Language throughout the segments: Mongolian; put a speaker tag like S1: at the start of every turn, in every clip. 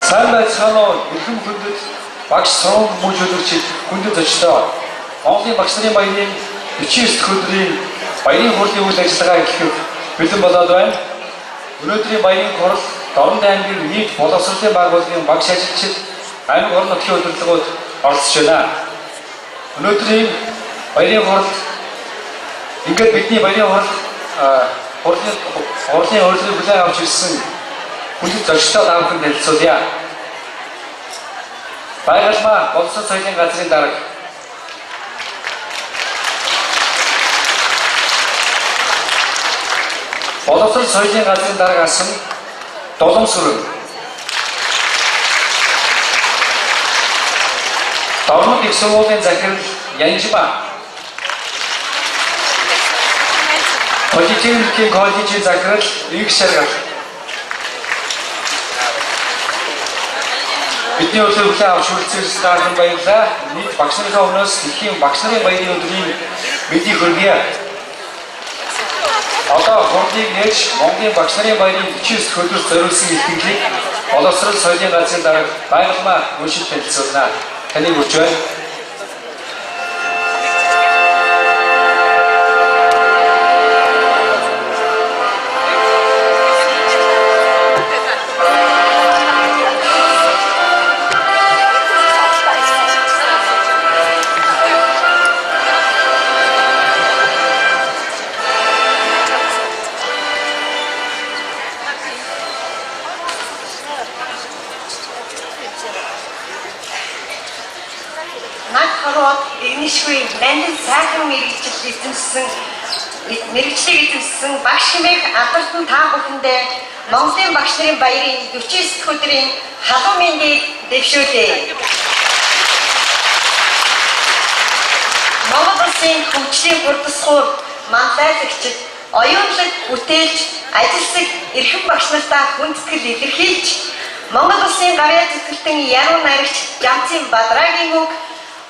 S1: Сайн байцгаана уу? Эрхэм хүндэт багш сургууль хүмүүжүүлэгчид хүндэт зочдоо. Монголын багш нарын баярын 49 дахь өдрийн баярын хурлын үйл ажиллагаа эхлэхэд бэлэн болоод байна. Өнөөдрийн баярын хурал Дорнод аймгийн нийт боловсролын байгууллагын багш ажилчид аймаг орон нутгийн удирдлагууд оролцож байна. Өнөөдрийн баярын хуралд ингээд бидний баярын хурал хурлын урилгыг хүлээн авч ирсэн хүндэт зочдоо та бүхэн танилцуулъя. Байгалмаа боловсрол соёлын газрын дарга Боловсрол соёлын газрын дарга асан Доломсүрэн. Дорнод их сургуулийн захирал Янжима. Политехникийн коллежийн захирал Инх Шаргал. Бидний өглөө хүлээн авч хүрэлцэн ирсэн та баярлалаа. Нийт багш нарын өмнөөс дэлхийн багш нарын баярын өдрийн мэндийг хүргье. Одоо хурлыг нээж Монголын багш нарын баярын 49 дахь өдөрт зориулсан илтгэлийг боловсрол соёлын газрын дарга Байгалмаа уншиж танилцуулна. Таныг урьж байна.
S2: Наг хорвоод игнэшгүй нандин сайхан мэргэжил эзэмшсэн мэргэжлийг эзэмшсэн багш хэмээх алдартан та бүхэндээ Монголын багш нарын баярын 49 дахь өдрийн халуун мэндийг дэвшүүлье. Монгол улсын хөгжлийн хурдсуур манлайлагчид, оюунлаг бүтээлч, ажилсаг эрхэм багш нартаа хүндэтгэл илэрхийлж, Монгол улсын гавьяа зүтгэлтэн яруу найрагч Жамцын Бадрагийн үг,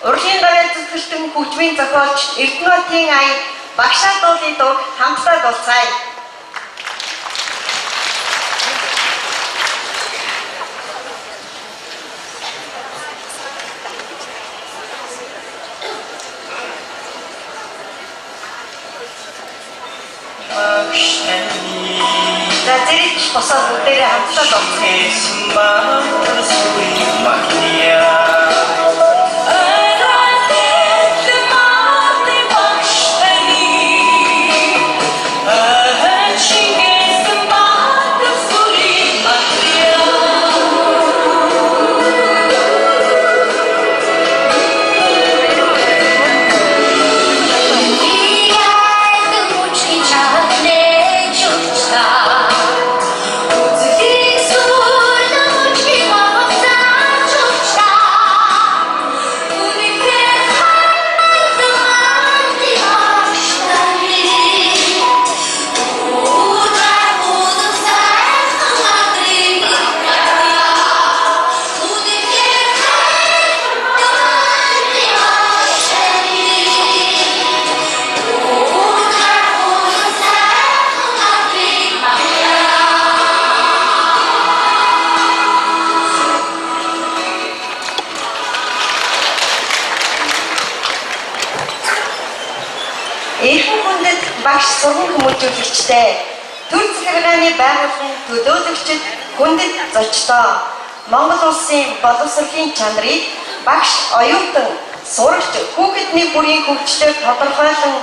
S2: Урлагийн гавьяа зүтгэлтэн хөгжмийн зохиолч Эрдэнэбатын ая багшаа дуулын дууг хамтдаа дуулцгаая. За зэрэг босоод бүгдээрээ хамтдаа дуулцгаая. Эрхэм хүндэт багш сурган хүмүүжүүлэгчтэй, төр захиргааны байгууллагын төлөөлөгчид хүндэт зочдоо, Монгол улсын боловсролын чанарыг багш оюутан, сурагч хүүхэдний бүрийн хөгжлөөр тодорхойлон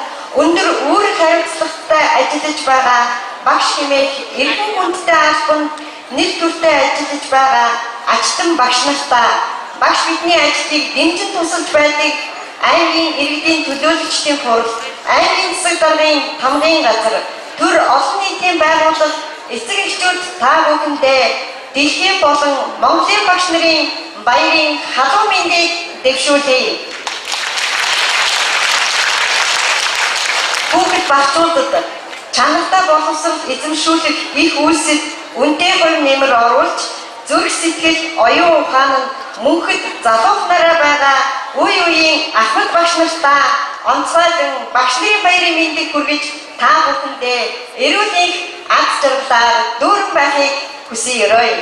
S2: өндөр үүрэг хариуцлагатай ажиллаж байгаа багш хэмээх эрхэм хүндтэй албанд нэр төртэй ажиллаж байгаа ачтан багш нартаа багш бидний ажлыг дэмжин тусалж байдаг аймгийн иргэдийн төлөөлөгчдийн хурал, аймгийн засаг даргын тамгын газар, төр олон нийтийн байгууллага, эцэг эхчүүд та бүхэндээ дэлхийн болон Монголын багш нарын баярын халуун мэндийг дэвшүүлье. Хүүхэд багцуудад чанартай боловсрол эзэмшүүлэх их үйлсэд үнэтэй хувь нэмэр оруулж, зүрх сэтгэл, оюун ухаан нь мөнхөд залуухнараа байгаа үе үеийн ахмад багш нартаа онцгойлон багш нарын баярын мэндийг хүргэж та бүхэндээ эрүүл энх, аз жаргалаар дүүрэн байхыг хүсэн ёроёо.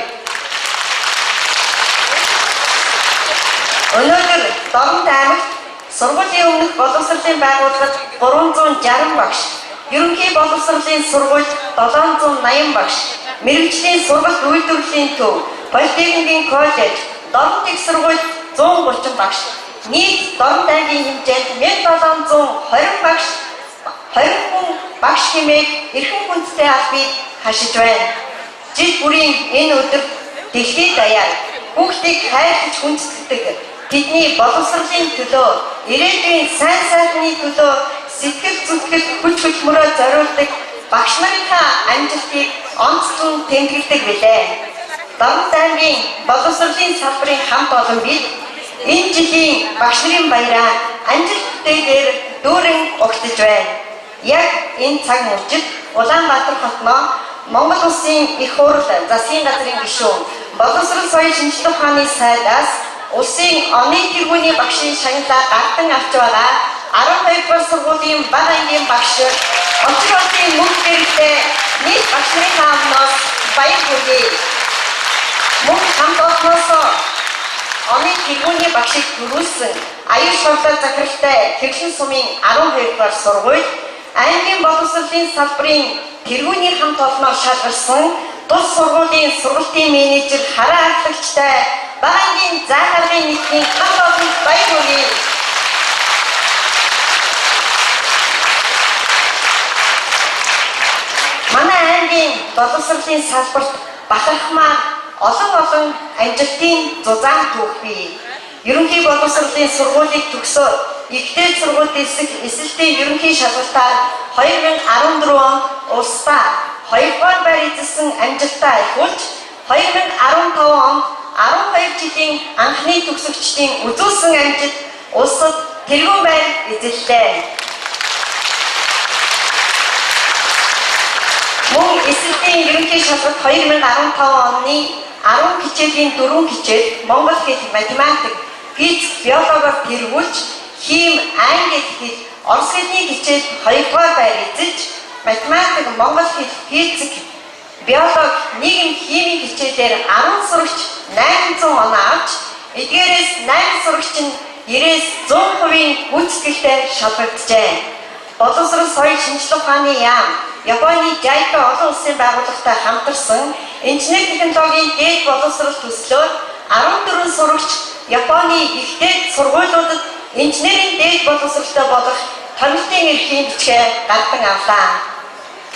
S2: Өнөөдөр Дорнод аймагт сургуулийн өмнөх боловсролын байгууллагад 360 багш, ерөнхий боловсролын сургуульд 780 багш, мэргэжлийн сургалт үйлдвэрлэлийн төв, политехникийн коллеж, Дорнод их сургуульд 130 багш, нийт Дорнод аймгийн хэмжээнд 1720 багш, 20 хүн багш хэмээх эрхэм хүндтэй албыг хашиж байна. Жил бүрийн энэ өдөр дэлхийд даяар хүүхдийг хайрлаж хүндэтгдэг, тэдний боловсролын төлөө, ирээдүйн сайн сайхны төлөө сэтгэл зүтгэл хүч хөдөлмөрөө зориулдаг багш нарынхаа амжилтыг онцлон тэмдэглэдэг билээ. Дорнод аймгийн боловсролын салбарын хамт олон бид энэ жилийн багш нарын баяраа амжилт бүтээлээр дүүрэн угтаж байна. Яг энэ цаг мөчид Улаанбаатар хотноо Монгол Улсын их хурл засгийн газрын гишүүн, боловсрол соёл шинжлэх ухааны сайдаас улсын оны тэргүүний багшийн шагналаа гардан авч байгаа 12 дугаар сургуулийн бага ангийн багш Очир хотын мөнх гэрэлтэй нийт багш нарын өмнөөс баяр хүргэе. Мөн хамт олноос оны тэргүүний багшийг төрүүлсэн аюул шоглоо захиралтай Хэрлэн сумын 12 дугаар сургууль аймгийн боловсролын салбарын тэргүүний хамт олноор шалгарсан тус сургуулийн сургалтын менежер Хараа Ахлагчтай бага ангийн заа гаргын нийтийн хамт олонд баяр хүргэе. Манай аймгийн боловсролын салбарт бахархмаар олон олон амжилтын зузаан түүх бий. Ерөнхий боловсролын сургуулийг төгсөөд ихтэй сургуульд элсэх эсэлтийн ерөнхий шалгалтаар 2014 онд улсдаа 2 дугаар байр эзэлсэн амжилтаа ахиулж 2015 онд 12 жилийн анхны төгсөгчдийн үзүүлсэн амжилт улсад тэргүүн байр эзэллээ. Мөн эсэлтийн ерөнхий шалгалт 2015 оны 10 хичээлийн 4 хичээл монгол хэл, математик, физик, биологиор тэргүүлж, хим, англи хэл, орос хэлний хичээл 2 дугаар байр эзэлж, математик, монгол хэл, физик, биологи, нийгэм, химийн хичээлээр 10 сурагч 800 оноо авч, эдгээрээс 8 сурагч нь 90-ээс 100% гүйцэтгэлтэй шалгагджээ. Боловсрол соёл шинжлэх ухааны яам, Японы JICA олон улсын байгууллагатай хамтарсан инженер технологийн дээд боловсрол төслөөр 14 сурагч Японы их дээд сургуулиудад инженерийн дээд боловсролтой болох томилтын эрхийн бичгээ гардан авлаа.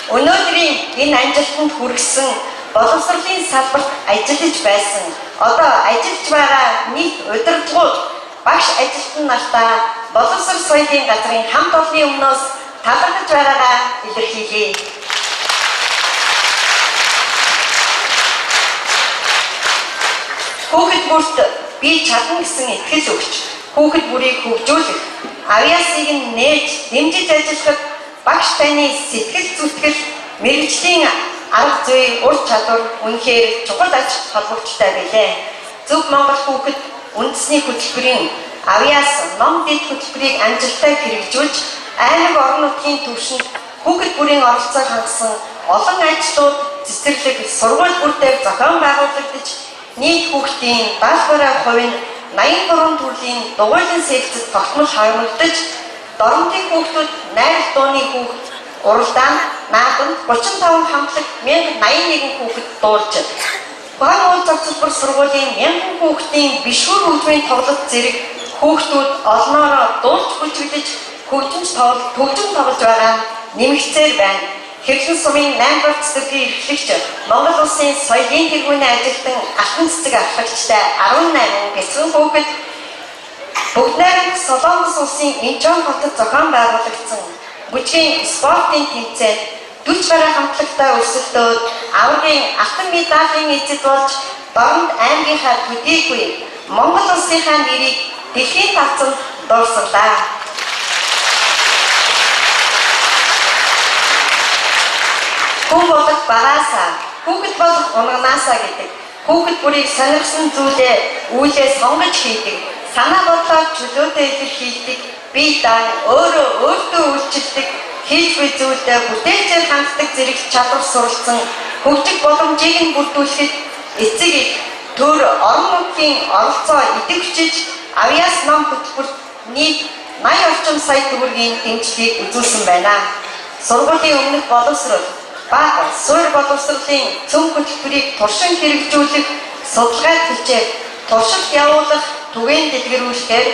S2: Өнөөдрийн энэ амжилтанд хүргэсэн боловсролын салбарт ажиллаж байсан, одоо ажиллаж байгаа нийт удирдлагууд, багш ажилтан нартаа боловсрол соёлын газрын хамт олонны өмнөөс талархаж байгаагаа илэрхийлье. Хүүхэд бүрт би чадна гэсэн итгэл өгч, хүүхэд бүрийг хөгжүүлэх, авьяасыг нь нээж, дэмжиж ажиллахад багш таны сэтгэл зүтгэл, мэргэжлийн арга зүй, ур чадвар үнэхээр чухал ач холбогдолтой билээ. Зөв Монгол хүүхэд үндэсний хөтөлбөрийн авьяас ном дэд хөтөлбөрийг амжилттай хэрэгжүүлж, аймаг орон нутгийн түвшинд хүүхэд бүрийн оролцоог хангасан олон ажлууд цэцэрлэг, сургууль бүр дээр зохион байгуулагдаж, нийт хүүхдийн 70% нь 83 төрлийн дугуйлан секцэд тогтмол хангагдаж, Дорнодын хүүхдүүд найрал дууны хүүхд уралдаан наадамд 35 хамтлаг 1081 хүүхэд дуулж, Гон уул зохицолбор сургуулийн мянган хүүхдийн бишгүүр хөгжмийн тоглолт зэрэг хүүхдүүд олноороо дуулж бүжиглэж хөгжимч тоглолт хөгжим тоглож байгаа нь нэмэгцээр байна. Хэрлэн сумын 8 дугаар цэцэрлэгийн эрхлэгч Монгол Улсын соёлын тэргүүний ажилтан Алтан цэцэг авлагчтай 18 бяцхан хүүхэд Бүгд найрамдах Солонгос улсын Инчон хотод зохион байгуулагдсан бүжгийн спортын тэмцээнд 40 гаруй хамтлагтай өрсөлдөөд аваргын алтан медалийн эзэд болж Дорнод аймгийнхаа төдийгүй Монгол улсынхаа нэрийг дэлхийн тавцанд дуурсгалаа. Хүн болох багаасаа, хүүхэд болох унаганаасаа гэдэг хүүхэд бүрийг сонирхсан зүйлээ үйлээ сонгож хийдэг, санаа бодлоо чөлөөтэй илэрхийлдэг, бие даан өөрөө өөртөө үйлчилдэг, хийж буй зүйлдээ бүтээлчээр ханддаг зэрэг чадвар суралцсан хөгжих боломжийг нь бүрдүүлэхэд эцэг их төр орон нутгийн оролцоо идэвхжиж авиас ном хөтөлбөрт нийт 80 орчим сая төгрөгийн дэмжлэгийг үзүүлсэн байна. Сургуулийн өмнөх боловсрол, бага суурь боловсролын цөм хөтөлбөрийг туршин хэрэгжүүлэх, судалгаа хичээл, туршилт явуулах, түгээн дэлгэрүүлэхээр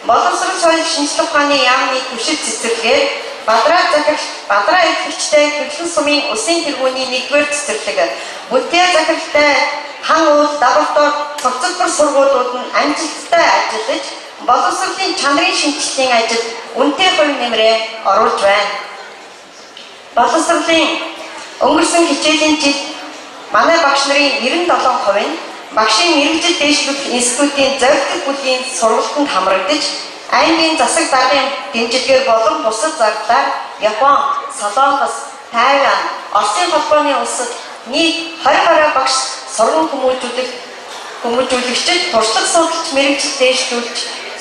S2: боловсрол соёл шинжлэх ухааны яамны түшил цэцэрлэгээр Бадраа захирал Бадраа эрхлэгчтэй Хэрлэн сумын улсын тэргүүний 1-р цэцэрлэг, Бүтэа захиралтай Хан уул лаборатори цогцлбор сургуулиуд нь амжилттай ажиллаж боловсролын чанарын шинэчлэлийн ажилд үнэтэй хувь нэмрээ оруулж байна. Боловсролын өнгөрсөн хичээлийн жил манай багш нарын 97% нь багшийн мэргэжил дэвшлүүлэх институтын зорилт бүлгийн сургалтанд хамрагдаж аймгийн засаг даргын дэмжлэгээр болон бусад зардлаар Япон, Солонгос, Тайван, Оросын холбооны улсад нийт 20 гаруй багш сурган хүмүүжүүлэгчид туршлага судалж мэргэжил дэвшлүүлж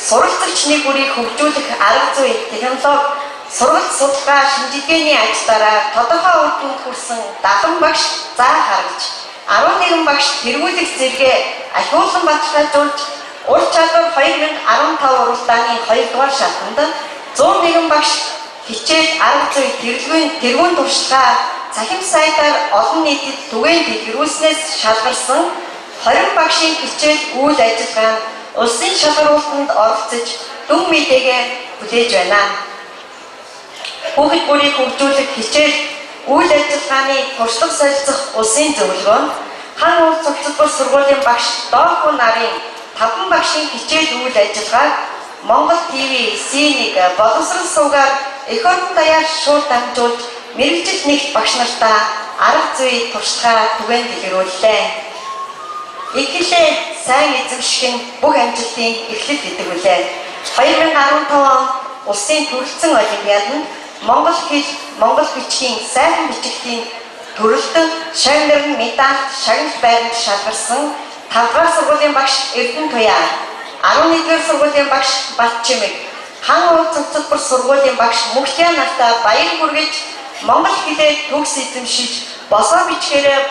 S2: суралцагч нэг бүрийг хөгжүүлэх арга зүй, технологи, сургалт судалгаа шинжилгээний ажлаараа тодорхой үр дүнд хүрсэн 70 багш заа харгалж 11 багш тэргүүлэх зэрэгээ ахиулан баталгаажуулж ур чадвар 2015 уралдааны 2 дугаар шатанд 101 багш хичээл арга зүй тэргүүн туршлагаа цахим сайтаар олон нийтэд түгээн дэлгэрүүлснээс шалгарсан 20 багшийн хичээл үйл ажиллагаа нь улсын шалгаруултанд оролцож дүн мэдээгээ хүлээж байна. Хүүхэд бүрийг хөгжүүлэх хичээл үйл ажиллагааны туршлага солилцох улсын зөвлөгөө нь Хан уул цогцлбор сургуулийн багш Дооху нарын 5 багшийн хичээл үйл ажиллагааг Монгол ТV C1 боловсрол сувгаар эх орон даяар шууд дамжуулж мэргэжил нэгт багш нартаа арга зүй туршлагаа түгээн дэлгэрүүллээ. Эхлээ сайн эзэмших нь бүх амжилтын эхлэл гэдэг үлээ. 2015 онд улсын төрөлцөн олимпиаданд монгол хэл, монгол бичгийн сайхан бичигтийн төрөлд шагнал нь медальт шагнал байранд шалгарсан 5 дугаар сургуулийн багш Эрдэнэ Туяа, 11-р сургуулийн багш Батчимэг, Хан уул цогцлбор сургуулийн багш Мөхтя нартаа баяр хүргэж монгол хэлээ төгс эзэмшиж босоо бичгээрээ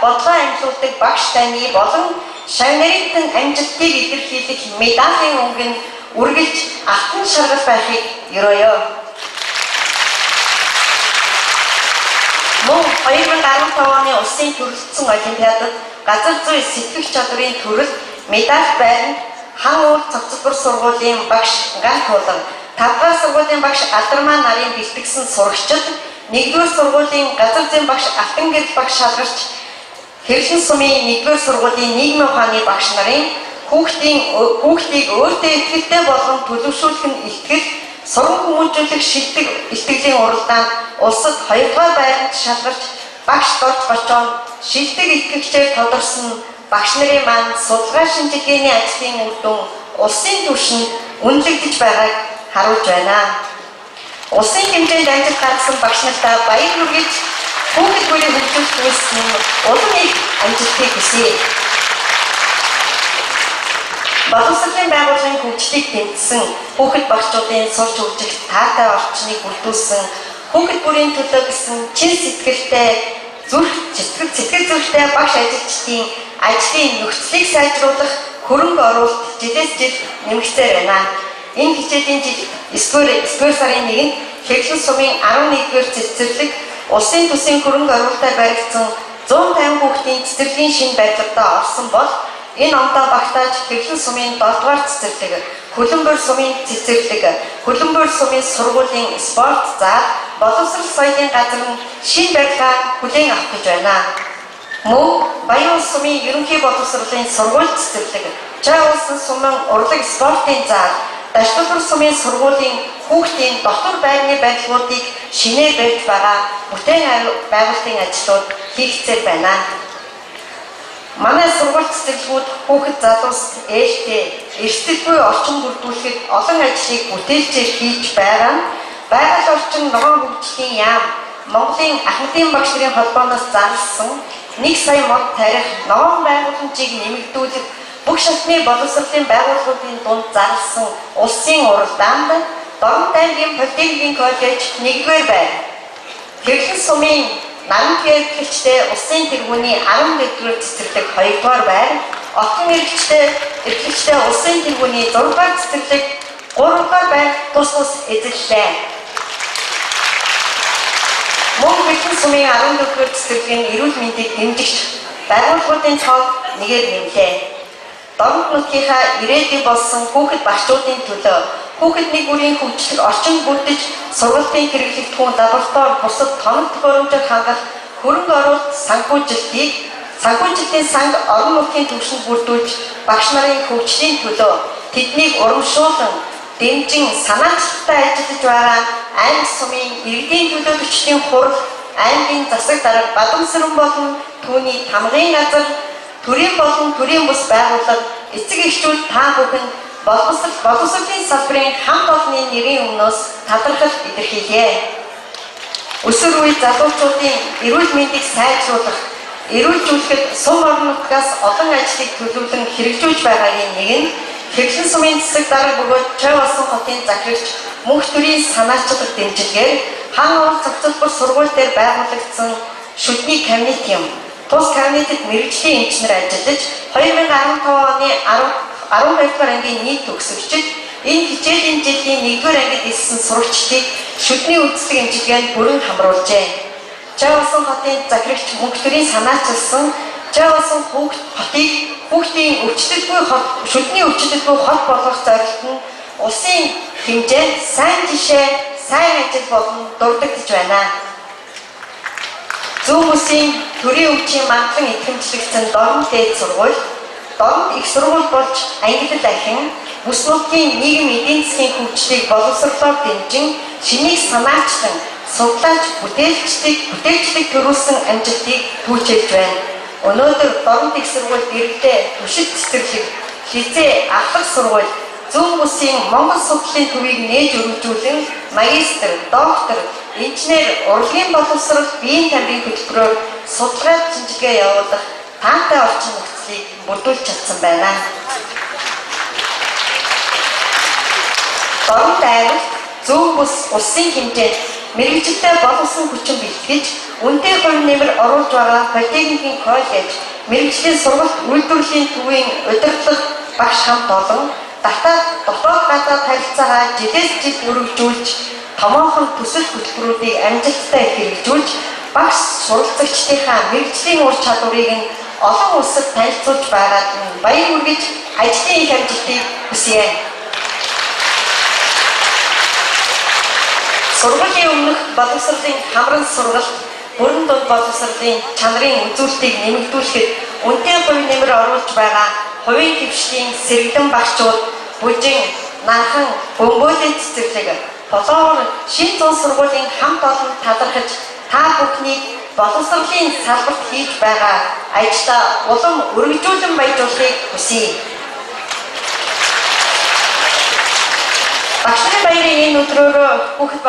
S2: бодлоо амжилуулдаг багш таны болон шагналын амжилтыг илэрхийлэх медалийн өнгө нь үргэлж алтан шаргал байхыг ерөөе. Мөн 2015 оны улсын төрөлцсөн олимпиадад газар зүй сэтгэх чадварын төрөлд медаль байранд Хан уул цогцлбор сургуулийн багш Ган туулан, 5 дугаар сургуулийн багш Алдармаа нарын бэлтгэсэн сурагчид 1-р сургуулийн газар зүйн багш Алтан гэрэл багш шалгарч Хэрлэн сумын 1-р сургуулийн нийгмийн ухааны багш нарын хүүхдийг өөртөө итгэлтэй болгон төлөвшүүлэх нь ихтгэл сурган хүмүүжүүлэх шилдэг илтгэлийн уралдаанд улсад 2-р байранд шалгарч багш Дорж Бочоон шилдэг итгэгчээр тодорсон багш нарын маань судалгаа шинжилгээний ажлын үр дүн улсын түвшинд үнэлэгдэж байгааг харуулж байна. Улсын хэмжээнд амжилт гаргасан багш нартаа баяр хүргэж хүүхэд бүрийн хөгжүүлэх үйлсэн улам их амжилтыг хүсье. Боловсролын байгууллагын хөгжлийг тэмцсэн хүүхэд багчуудын сурч хөгжих таатай орчныг бүрдүүлсэн хүүхэд бүрийн төлөө гэсэн чин сэтгэлтэй зүрх сэтгэл зүрхтэй багш ажилчдын ажлын нөхцөлийг сайжруулах хөрөнгө оруулалт жилээс жил нэмэгцээр байна. Энэ хичээлийн жил 9-р сарын 1-нд Хэрлэн сумын 11-р цэцэрлэг улсын төсвийн хөрөнгө оруулалтаар баригдсан 150 хүүхдийн цэцэрлэгийн шинэ барилгадаа орсон бол энэ ондоо багтааж Хэрлэн сумын 7-р цэцэрлэг, Хөлөнбөр сумын цэцэрлэг, Хөлөнбөр сумын сургуулийн спорт зал, боловсрол соёлын газар нь шинэ барилгаа хүлээн авах гэж байна. Мөн Баян улс сумын ерөнхий боловсролын сургууль цэцэрлэг, Чай улсын сумын урлаг спортын зал, Дашдулбар сумын сургуулийн хүүхдийн дотор байрны барилгуудыг шинээр барьж байгаа бүтээн байгуулалтын ажлууд хийгдсээр байна. Манай сургууль цэцэрлэгүүд хүүхэд залууст ээлтэй, эрсдэлгүй орчин бүрдүүлэхэд олон ажлыг бүтээлчээр хийж байгаа нь байгаль орчин ногоон хөгжлийн яам Монголын ахмадын багш нарын холбооноос зарласан 1 сая мод тарих ногоон байгууламжийг нэмэгдүүлэх бүх шатны боловсролын байгууллагуудын дунд зарласан улсын уралдаанд Дорнод аймгийн политехникийн коллеж 1-р байр. Хэрлэн сумын наран эрхлэгчтэй улсын тэргүүний 11-р цэцэрлэг 2-р байр. Отон эрхлэгчтэй улсын тэргүүний 6 дугаар цэцэрлэг 3 дугаар байр тус тус эзэллээ. Мөн Бэлэн сумын 14 дугаар цэцэрлэгийн эрүүл мэндийг дэмжигч байгууллагуудын тоог нэгээр нэмлээ. Дорнод нутгийнхаа ирээдүй болсон хүүхэд багчуудын төлөө хүүхэд нэг бүрийн хөгжлөх орчин бүрдэж, сургалтын хэрэглэгдэхүүн, лаборатори, бусад тоног төхөөрөмжөөр хангах хөрөнгө оруулалт, санхүүжилтийн санг орон нутгийн түвшинд бүрдүүлж, багш нарын хөгжлийн төлөө тэднийг урамшуулан дэмжин санаачлалтай ажиллаж байгаа аймаг сумын иргэдийн төлөөлөгчдийн хурал, аймгийн засаг дарга Бадамсран болон түүний тамгын газар, төрийн болон төрийн бус байгууллага, эцэг эхчүүд та бүхэн боловсролын салбарын хамт олонны нэрийн өмнөөс талархал илэрхийлье. Өсвөр үе залуучуудын эрүүл мэндийг сайжруулах, эрүүлжүүлэхэд сум орон нутгаас олон ажлыг төлөвлөн хэрэгжүүлж байгаагийн нэг нь Хэрлэн сумын засаг дарга бөгөөд Чойбалсан хотын захирагч мөнх төрийн санаачлах дэмжлэгээр Хан уул зохицолбор сургууль дээр байгуулагдсан шүдний кабинет юм. Тус кабинетэд мэргэжлийн эмч нар ажиллаж, 2015 оны 12 дугаар ангийн нийт төгсөгчид, энэ хичээлийн жилийн 1-р ангид элссэн сурагчдыг шүдний үйлчлэг эмчилгээнд бүрэн хамруулжээ. Чойбалсан хотын захирагч мөнх төрийн санаачилсан Чойбалсан хүүхд хотыг хүүхдийн өвчлөлгүй хот, шүдний өвчлөлгүй хот болгох зорилт нь улсын хэмжээнд сайн жишээ, сайн ажил болон дурддагдаж байна. Зүүн бүсийн төрийн өвчийн мандлан итгэмжлэгдсэн Дорнод дээд сургууль, Дорнод их сургууль болж ангилал ахин бүс нутгийн нийгэм эдийн засгийн хөгжлийг боловсролоор дэмжин, шинийг санаачлан судлаач бүтээлчлэг төрүүлсэн амжилтыг түүчээлж байна. Өнөөдөр Дорнод их сургууль дэргэдээ түшиг цэцэрлэг, лицей, ахлах сургууль, зүүн бүсийн Монгол судлалын төвийг нээж өргөжүүлэн магистр, доктор, инженер, урлагийн боловсрол, биеийн тамирын хөтөлбөрөөр судалгаа шинжилгээ явуулах таатай орчин нөхцөлийг бүрдүүлж чадсан байна. Дорнод аймагт зүүн бүс улсын хэмжээнд мэргэжилтэй боловсон хүчин бэлтгэж, үнэтэй хувь нэмэр оруулж байгаа политехникийн коллеж, мэргэжлийн сургалт үйлдвэрлэлийн төвийн удирдлага багш хамт олон дотоод гадаад харилцаагаа жилээс жил өргөжүүлж, томоохон төсөл хөтөлбөрүүдийг амжилттай хэрэгжүүлж, багш суралцагчдынхаа мэргэжлийн ур чадварыг нь олон улсад танилцуулж байгаад нь баяр хүргэж, ажлын их амжилтыг хүсье. Сургуулийн өмнөх боловсролын хамран сургалт, бүрэн дунд боловсролын чанарын үзүүлэлтийг нэмэгдүүлэхэд үнэтэй хувь нэмэр оруулж байгаа хувийн хэвшлийн сэргэлэн багчууд Бүжин, Нанхан, Бөмбөөлийн цэцэрлэг, Долоогоор шинэ зуун сургуулийн хамт олон талархаж, та бүхнийг боловсролын салбарт хийж байгаа ажлаа улам өргөжүүлэн баяжуулахыг хүсье. Багш нарын баярын энэ өдрөөрөө хүүхэд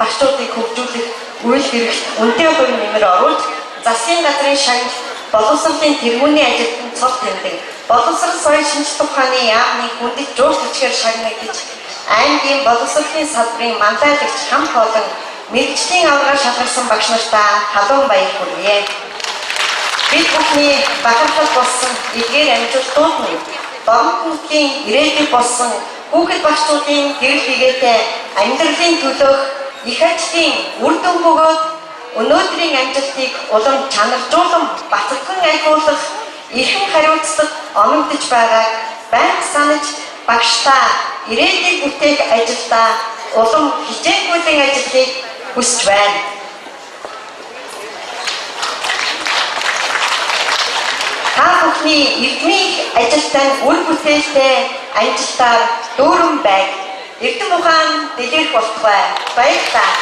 S2: багчуудыг хөгжүүлэх үйл хэрэгт үнэтэй хувь нэмэр оруулж, засгийн газрын шагнал, боловсролын тэргүүний ажилтнанд цол тэмдэг, боловсрол соёл шинжлэх ухааны яамны хүндэт жуулч бичгээр шагнагдаж, аймгийн боловсролын салбарын мандаалагч хамт олон мэргэжлийн аваргаар шалгарсан багш нартаа халуун баяр хүргье. Бид бүхний бахархал болсон эдгээр амжилтууд нь Дорнод нутгийн ирээдүй болсон хүүхэд багчуудын гэрэл бигээтэй амьдралын төлөөх их ажлын үр дүн бөгөөд өнөөдрийн амжилтыг улам чанаржуулан баталхан ахиулах эрхэм хариуцлага оногдож байгааг байнга санаж, багшдаа ирээдүйг бүтээх ажилдаа улам хичээнгүйлэн ажиллахыг хүсэж байна. Та бүхний эрдмийн ажилтай үр бүтээлтэй амжилтаар дүүрэн байг. Эрдэм ухаан дэлгэрэх болтугай. Баярлалаа.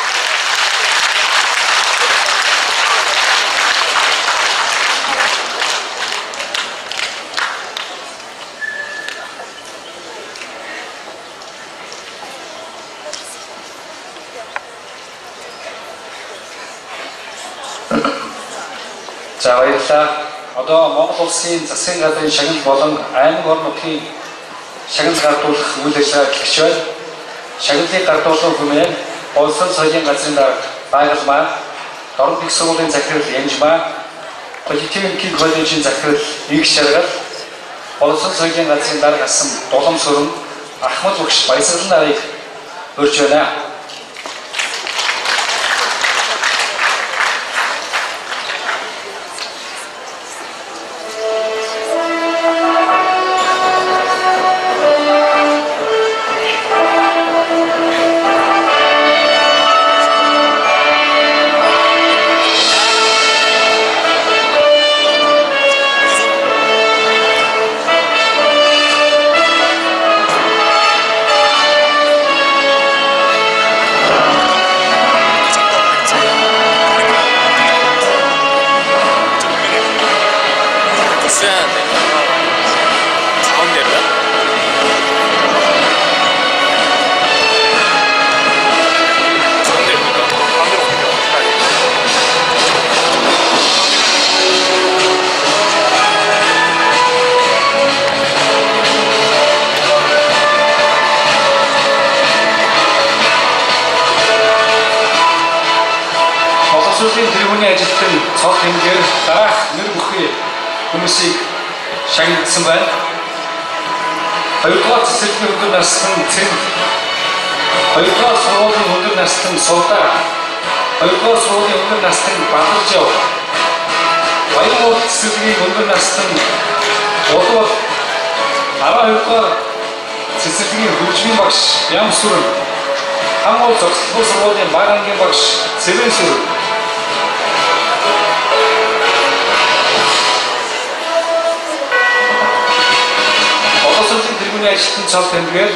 S1: За, баярлалаа. Одоо Монгол улсын засгийн газрын шагнал болон аймаг орон нутгийн шагнал гардуулах үйл ажиллагаа эхлэж байна. Шагналыг гардуулах хүмээ Боловсрол соёлын газрын дарга Байгалмаа, Дорнод их сургуулийн захирал Янжмаа, Политехникийн коллежийн захирал Их Шаргал, Боловсрол соёлын газрын дарга асан Дулам сүрэн, Ахмад багш Баясгалан нарыг урьж байна. Боловсролын тэргүүний ажилтан цол хэмгээр дараах нэр бүхий хүмүүсийг шагналсан байна. Хоёрдугаар цэцэрлэгийн өндөр наслан Цэнд, хоёрдугаар сургуулийн өндөр наслан Сувда, хоёрдугаар сургуулийн өндөр наслан Бадаржав, Баян уул цэцэрлэгийн өндөр наслан Улуул, 12дугаар цэцэрлэгийн хөгжмийн багш Ямсүрэн, Хангуул зогсолтгүй сургуулийн бага ангийн багш Цэвэн сүрэн. Боловсролын тэргүүний ажилтан цол тэмдгээр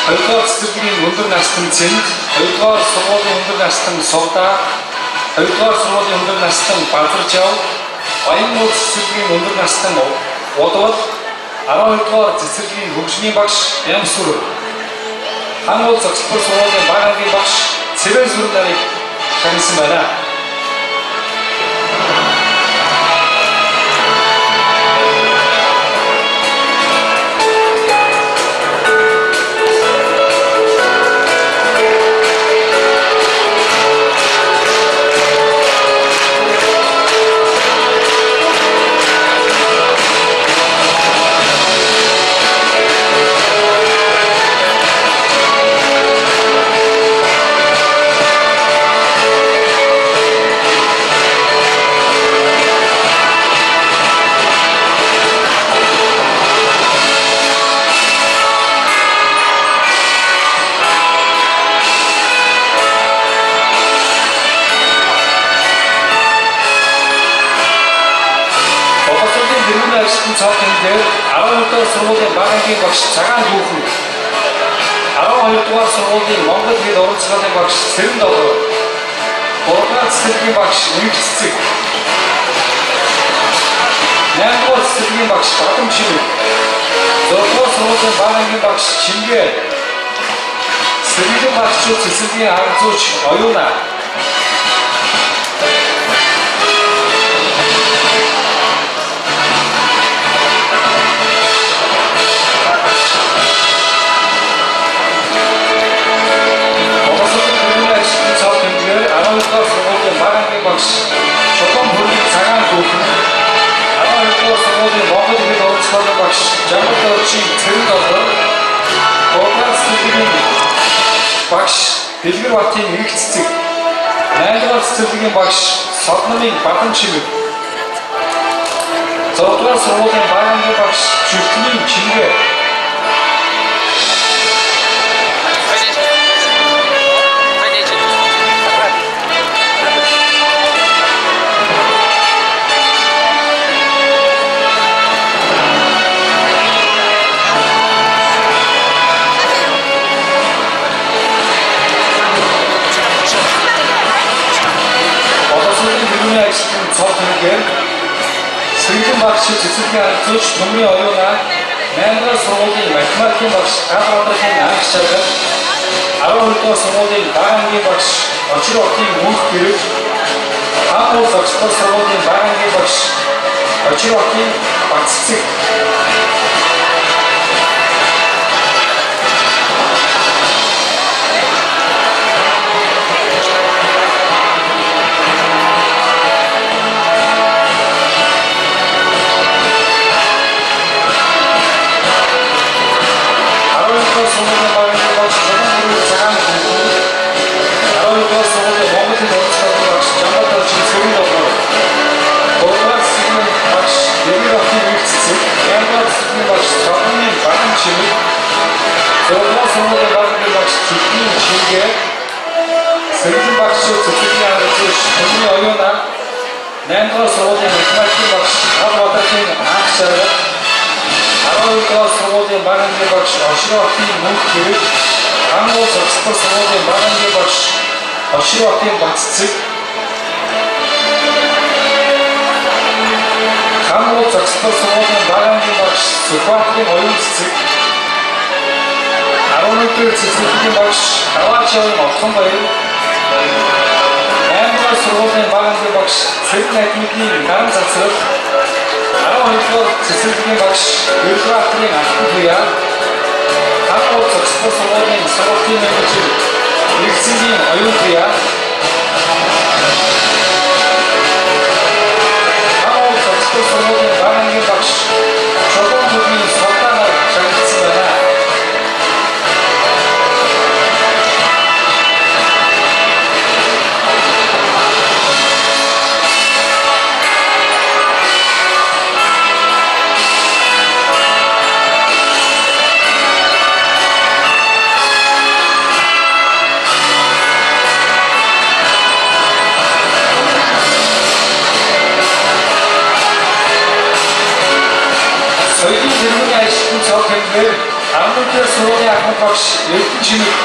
S1: хоёрдугаар цэцэрлэгийн өндөр наслан Цэнд, хоёрдугаар сургуулийн өндөр наслан Сувда, хоёрдугаар сургуулийн өндөр наслан Бадаржав, Баян уул цэцэрлэгийн өндөр наслан Удвал, 12дугаар цэцэрлэгийн хөгжмийн багш Ямсүрэн, Хангуул зогсолтгүй сургуулийн бага ангийн багш Цэвэн сүрэн нарыг шагналсан байна. Боловсролын тэргүүний ажилтан цол тэмдгээр 12 дугаар сургуулийн бага ангийн багш Цагаан Хүүхэн, 12 дугаар сургуулийн Монгол хэл уран зохиолын багш Цэрэн Долгор, 3 дугаар цэцэрлэгийн багш Энх Цэцэг, 8 дугаар цэцэрлэгийн багш Бадам Чимэг, 6 дугаар сургуулийн бага ангийн багш Чимгээ, Сэргэлэн багчууд цэцэрлэгийн арга зүйч Оюуна, Боловсролын тэргүүний ажилтан цол тэмдгээр 12 дугаар сургуулийн бага ангийн багш Чулуун бүрийн Цагаан Хүүхэн, 12 дугаар сургуулийн Монгол хэл уран зохиолын багш Жамбал Доржийн Цэрэн Долгор, 3 дугаар цэцэрлэгийн багш Дэлгэр Батын Энх Цэцэг, 8 дугаар цэцэрлэгийн багш Содномын Бадан Чимэг, 6 дугаар сургуулийн бага ангийн багш Чүлтний Чимгээ, Боловсролын тэргүүний ажилтан цол тэмдгээр Сэргэлэн багш цэцэрлэгийн арга зүйч Төмрийн Оюуна, 8 дугаар сургуулийн математикийн багш Гал Бадрахын Анх Шаргал, 12 дугаар сургуулийн бага ангийн багш Очир хотын Мөнх Гэрэл, Хаан уул зогсдол сургуулийн бага ангийн багш Очир хотын Бат Цэцэг, Чимэг, 6 дугаар сургуулийн бага ангийн багш Зүтгийн Шингээ, Сэргэлэн багш Цэцэгийн аргач Түмний Оюуна, 8 дугаар сургуулийн математикийн багш Тал Бадрахын анх жаргал, 12 дугаар сургуулийн бага ангийн багш Ошроо хотын мөнх хэрэг, Хангуул зогсдол сургуулийн бага ангийн багш Ошроо хотын Баццэг, Хангуул зогсдол сургуулийн бага ангийн багш Сүхбаатарын оюун цэцэг, 11 дугаар цэцэрлэгийн багш Даваачаавын Отгонбаяр, 8 дугаар сургуулийн бага ангийн багш Цэрэг наадмын наран цацрал, 12 дугаар цэцэрлэгийн багш Гэрэлбаатарын Алтан туяа, Хангуул зогсдол сургуулийн сургалтын менежер Эргэцэнгийн оюун туяа, Хангуул зогсдол сургуулийн бага ангийн багш Чулуун төдний Султанаар шагналсан байна. Соёлын тэргүүний ажилтан цог хэмжээр 11 дугаар сургуулийн ахмад багш Эрдэнэ Чимэг,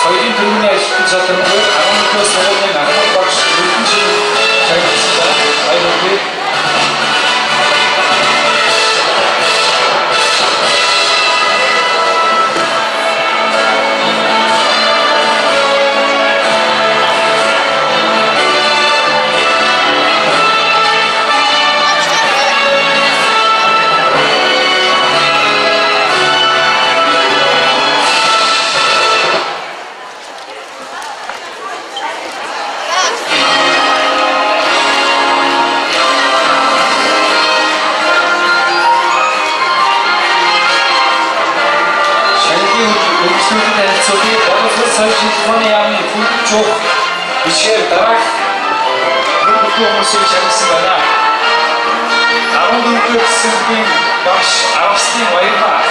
S1: соёлын тэргүүний ажилтан цог хэмжээр 11 дугаар сургуулийн ахмад багш Эрдэнэ Чимэг шагналсан байна. Баяр хүргэе. Шагналын өргөжлөлтөнд танилцуулъя. Боловсрол соёл шинжилгээ ухааны яамны хүнд чуух бичгээр дараах бүх бүхэн хүмүүсийг шагналсан байна. 14 дугаар цэцэрлэгийн багш Австрийн Баярмаа,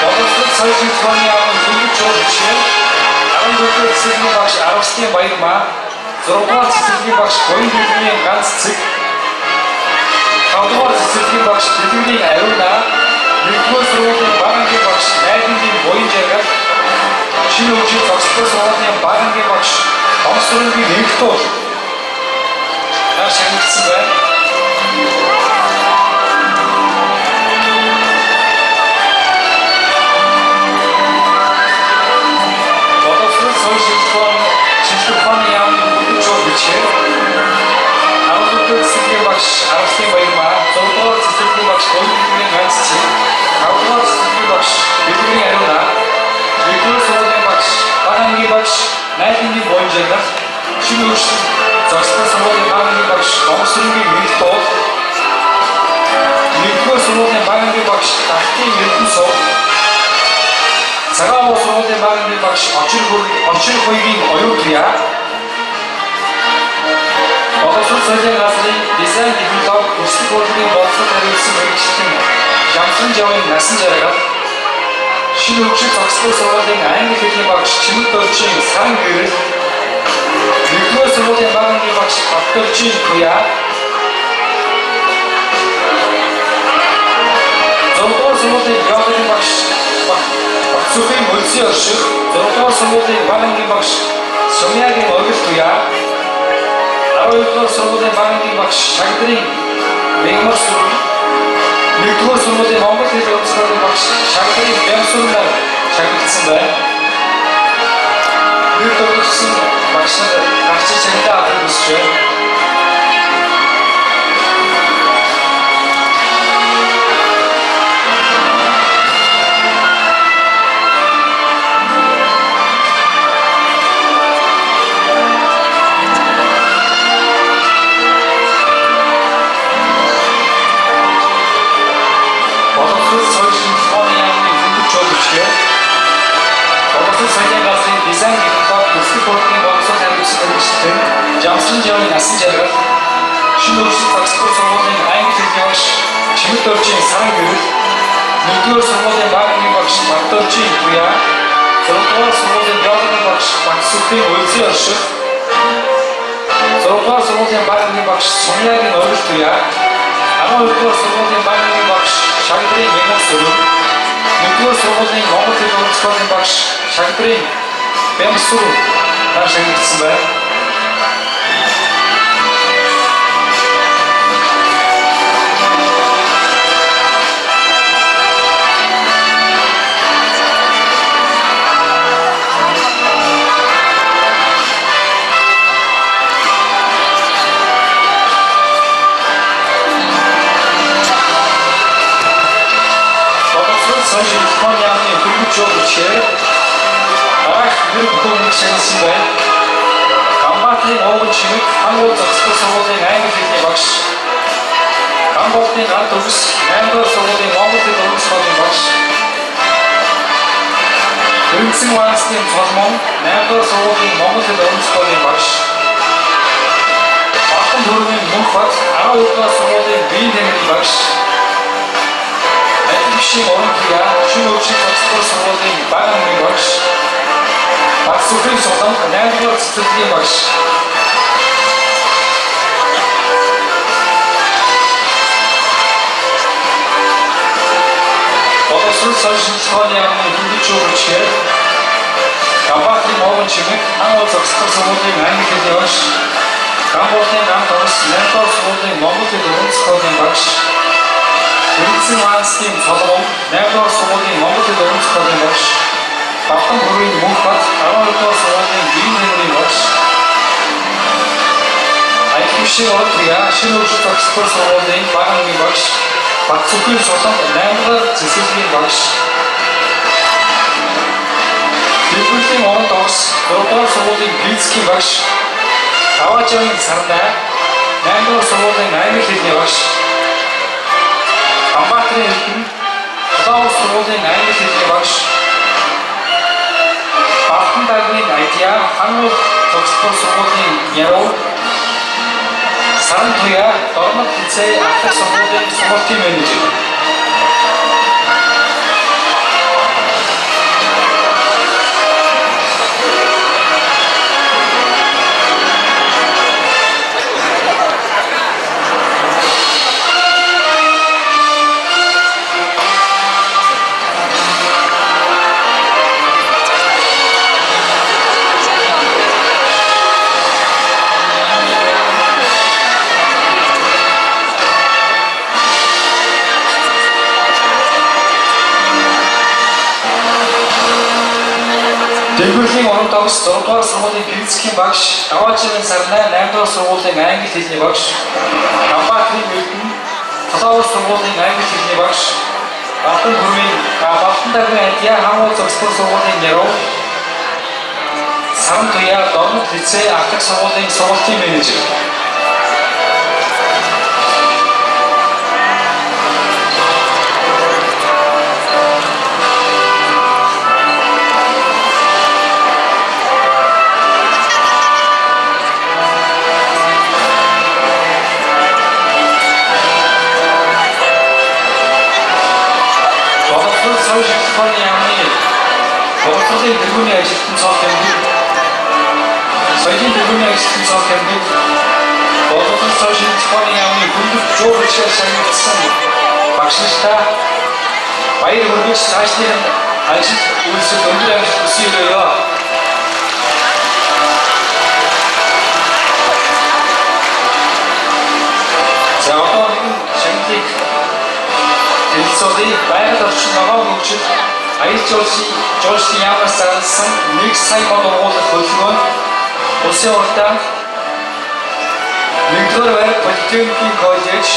S1: Боловсрол соёл шинжилгээ ухааны яамны хүнд чуух бичгээр 14 дугаар цэцэрлэгийн багш Австрийн Баярмаа, 6 дугаар цэцэрлэгийн багш Буян дэлгэрийн ганц цэг, 5 дугаар цэцэрлэгийн багш Дэлгэрийн Ариуна, 1 дугаар сургуулийн бага ангийн багш Найдангийн Буян жаргал, Шинэ хөгжил зогсдол сургуулийн бага ангийн багш Номсөрөнгийн Нэгтуул нар шагналсан байна. Боловсрол соёл шинжилгээ ухааны яамны хүнд чуу бичгээр 14 дугаар цэцэрлэгийн багш Австрийн Баярмаа, 6 дугаар цэцэрлэгийн багш Буян дэлгэрийн ганц цэг, 5 дугаар цэцэрлэгийн багш Дэлгэрийн Ариуна, 1 дугаар сургуулийн багш бага ангийн багш Найдангийн Буян жаргал, Шинэ хөгжил зогсдол сургуулийн бага ангийн багш Номсөрөнгийн Нэгтуул, 1 дугаар сургуулийн бага ангийн багш Талтын Эрдэнэ сув, Цагаан уул сургуулийн бага ангийн багш Очир хуйгийн Оюун туяа, Боловсрол соёлын газрын дизайн технологи өрсөлдөх бодлогын боловсрол хариуцсан мэргэжилтэн Жамсан Жавын насан жаргал, Шинэ хөгжил зогсдол сургуулийн англи хэлний багш Чимэг Доржийн Саран гэрэл, 1-р сургуулийн бага ангийн багш Батдоржийн Туяа, 6-р сургуулийн биологийн багш Батцүхийн Мөлзийн орших, 6-р сургуулийн бага ангийн багш Сумьягийн Оргил Туяа, 12-р сургуулийн бага ангийн багш Шагдрын Мегмар сүрэн, 1-р сургуулийн монгол хэл урамсгалын багш Шагдрын Бямсүрэн нар шагналсан байна. Нэр дурдсан багш нар гарч шагналаа авахыг хүсэж байна. Жавын Насан жаргал, Шинэ хөгжил зогсдол сургуулийн англи хэлний багш Чимэд доржийн Саран гэрэл, 1-р сургуулийн бага багш Багдоржийн Туяа, 6-р сургуулийн биологийн багш Батсүхийн Улзын орших, 6-р сургуулийн бага багш Сумьягийн Орил Туяа, 12-р сургуулийн бага багш Шагдрын Мянга Сүрэн, 1-р сургуулийн Монгол хэл уран багш Шагдрын Бямсүр нар шагнагдсан байна. Боловсрол соёл шинжилгээний яамны хөрөнгө жуулчээр дараах нэр бүхэн шагнасан байна. Ганбаатрын ууган чимэг Хангуул зогсдол сургуулийн англи хэлний багш, Ганболтын гант төгс 8-р сургуулийн монгол хэл уран зохиолын багш, Өргөсөн ваансны цолмон 8-р сургуулийн монгол хэл уран зохиолын багш, Балхан төрний Мөнхбат 12-р сургуулийн биеийн тамирын багш, Ажил бишийн уран туяа Шинэ хөгжил зогсдол сургуулийн бага намын багш, Батсүхийн суланг 8-р цэцэрлэгийн багш. Боловсрол соёл шинжилгээний яамны хөндөж жуулчээр Ганбаатрын ууган чимэг Хан уул зогсдол сургуулийн англи хэлний багш, Ганболтын ган тогс 8-р сургуулийн монгол хэл уран зохиолын багш, Өргөсөн ваансны цолгон 8-р сургуулийн монгол хэл уран зохиолын багш, Балхан бүрийн Мөнхбат 12-р сургуулийн биеийн тамирын багш, Ажил бишийн уран туяа Шинэ хөгжил зогсдол сургуулийн бага намын багш, Батсүхийн суланг 8-р цэцэрлэгийн багш, Дэлгүүрлийн уран тогс 3-р сургуулийн физикийн багш, Даваажавын Сарнай 8-р сургуулийн англи хэлний багш, Ганбаатрын Эрдэнэ Улаан сургуулийн англи хэлний багш, Балхан дагвын Айдиа Хангуул зогсдол сургуулийн яруу, Саран туяа Дормот лицей ахлах сургуулийн сургалтын менежер. Дэлгүүрлийн уран тогс 6-р сургуулийн физикийн багш, Даваажийн Сарнай 8-р сургуулийн англи хэлний багш, Ганбаатрын Эрдэнэ 7-р сургуулийн англи хэлний багш, Балхан хүрмийн Балхан дагвын Айдиа Хангуул зогсдол сургуулийн яруу, Саран туяа Дормот лицей ахлах сургуулийн сургалтын менежер. Боловсрол соёл шинжилгээний яамны боловсролын тэргүүний ажилтан цол тэмдэг, соёлын тэргүүний ажилтан цол тэмдэг, боловсрол соёл шинжилгээний яамны хүндэл жуулчаар шагнагдсан багш нартай баяр хүргэж цаашдын ажил үйлсэд өндөр амжилт хүсье. За одоо нэгэн шагналыг хэлэлцүүлье. Байгаль орчин ногоон хөгжил аялал жуулчлалын яамнаас зарласан 1 сая мод ургуулах хөдөлгөөн улсын уралдаанд 1-р байр Политехникийн коллеж,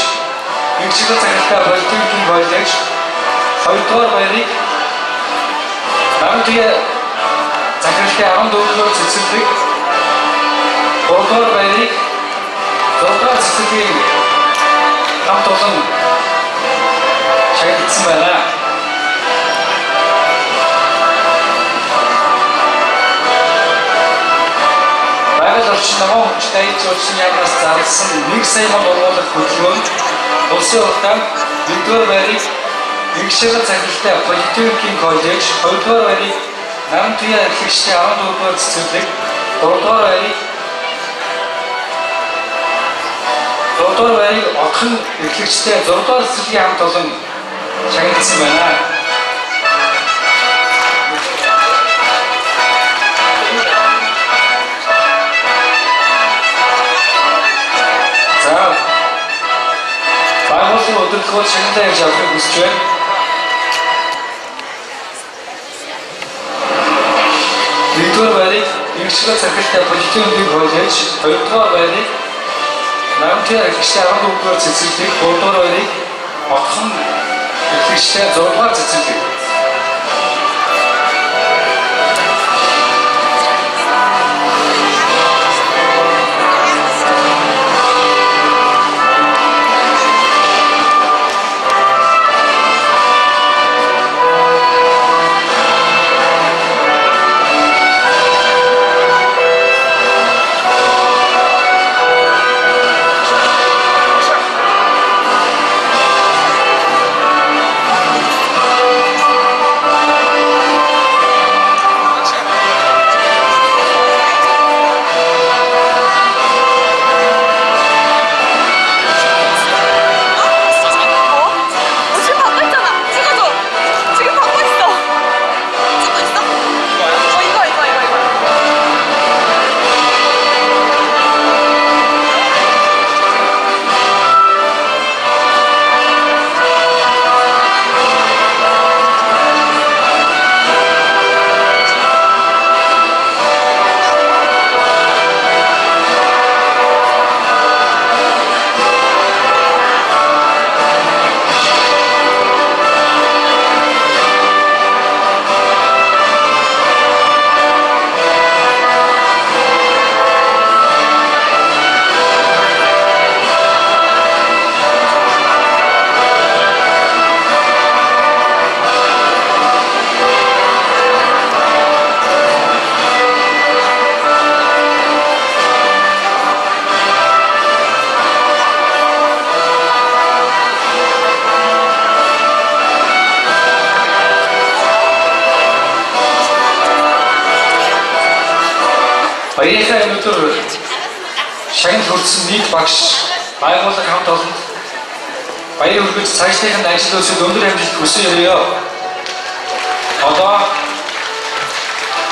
S1: нэг чиглэл захиралтай Политехникийн коллеж, 2-р байрыг Наран туяа захиралтай 14-р цэцэрлэг, 3-р байрыг 6-р цэцэрлэгийн хамт олон шагнагдсан байна. Байгаль орчин ногоон хүчтэй аялал жуулчлалын яамнаас зарласан 1 сая мод ургуулах хөдөлгөөнд улсын хурлаар 1-р байрыг Инг-Шаргал захиралтай Политехникийн коллеж, 2-р байрыг Наран туяа эрхлэгчдийн 14-р цэцэрлэг, 3-р байрыг 3-р байрыг Отхон эрхлэгчтэй 6-р цэцэрлэгийн хамт олон шагналсан байна. За, байгууллагын удирдлагууд шагналаа ярьж авахыг хүсэж байна. Нэгдүгээр байрыг Инг-Шаргал захиралтай Политехникийн коллеж, хоёрдугаар байрыг Наран туяа эрхлэгчдийн 14-р цэцэрлэг, гуравдугаар байрыг Отхон эрхлэгчтэй 6-р цэцэрлэг.
S3: 어? 지금 받고 있잖아. 찍어줘. 지금 받고 있어. 찍고 있어? 어, 이거, 이거, 이거, 이거.
S1: Баярынхаа энэ өдөр шагнал хүртсэн нийт багш, байгууллага хамт олонд баяр хүргэж цаашлынх нь ажил үйлсэд өндөр амжилт хүсэн өрөөе. Одоо